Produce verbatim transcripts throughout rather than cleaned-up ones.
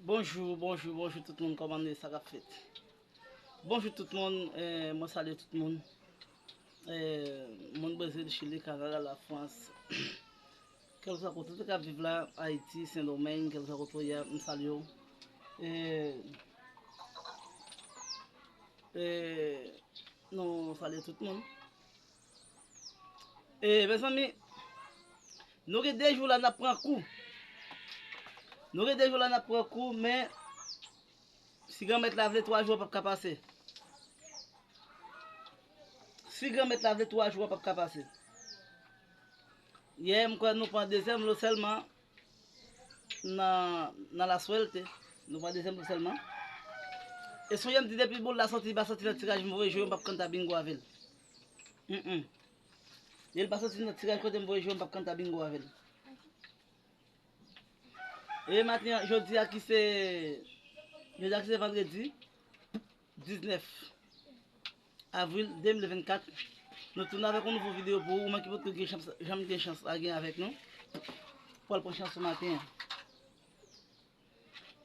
Bonjou, bonjou, bonjou tout moun, kòman nou ye, sa k ap fèt? Bonjou tout moun, eh, mwen salye tout moun. Eh, moun Brezil, Chili, Kanada, Lafrans, kèlkeswa kote w te ka viv la, Ayiti, Sendomeng, kèlkeswa kote w ye a, m salye w. Eh, eh, nou salye tout moun. E, mezanmi, nou gen de jou la n ap pran kou. Nou gen de jou la n ap pran kou, men si Granmèt la vle, twa jou an p ap ka pase. Si Granmèt la vle, twa jou an p ap ka pase. Yè, m kwè nou pran dezyèm lo sèlman nan, nan la suerte. Nou pran dezyèm lo sèlman. E sonje m di depi boul la sòti, li pa sòti nan tiraj m voye jwe, m p ap kanta bingo avè l. Mm, mm. E l pa sòti nan tiraj kote m voye jwe, m p ap kanta bingo avè l. E maten an, jodi a ki se, jodi a ki se vandredi diznèf avril de mil vennkat, nou tounen avèk yon nouvo videyo pou ou, ou menm ki potko gen chans, janm gen chans a gen avèk nou. Pou al pran chans sou maten an.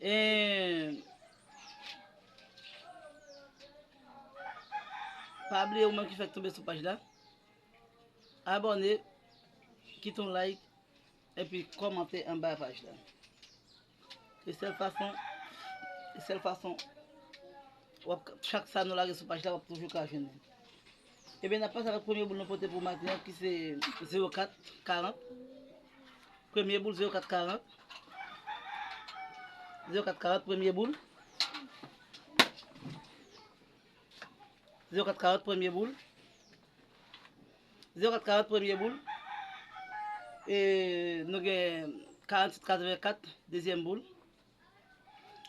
E pa bliye ou menm ki fèk tonbe sou paj la, abòne, kite yon like, epi kòmante anba paj la. E sèl fason, e sèl fason, w ap, chak sa nou lage sou paj la, w ap toujou ka jwenn li. Ebyen, n ap pase avèk premye boul nou pote pou maten an, ki se zewo kat karant. Premye boul, zewo kat karant. Zewo kat karant, premye boul. Zewo kat karant, premye boul. Zewo kat karant, premye boul. E nou gen karanntuit katrevenkat, dezyèm boul.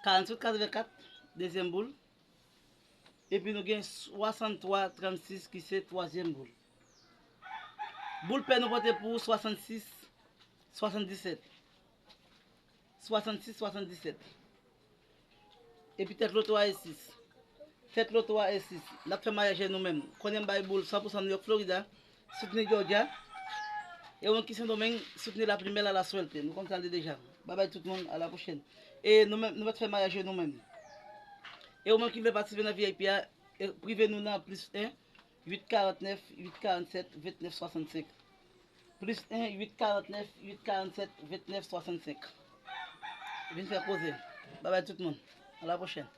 Karanntuit katrevenkat, dezyèm boul. Epi nou gen swasanntwa trannsis ki se twazyèm boul. Boul pè nou pote pou ou swasannsis, swasanndisèt. Swasannsis, swasanndisèt. Epi tèt loto a e sis. Tèt loto a e sis. N ap fè mayaj nou menm. Konnen m bay boul san pou san New York, Florida. Soutni Georgia. E ou menm ki Sendomeng, soutni la primera, la suerte. Nou konn sa l ye deja. Babay tout moun, a la pwochèn. E nou menm, nou mèt fè mayaj nou menm. E ou menm ki vle patisipe nan V I P a, e prive nou nan plis en, uit karantnèf, uit karannsèt, ventnèf swasannsenk. Plis en, uit karantnèf, uit karannsèt, ventnèf swasannsenk. Vin fè koze. Babay tout moun. A la pwochèn.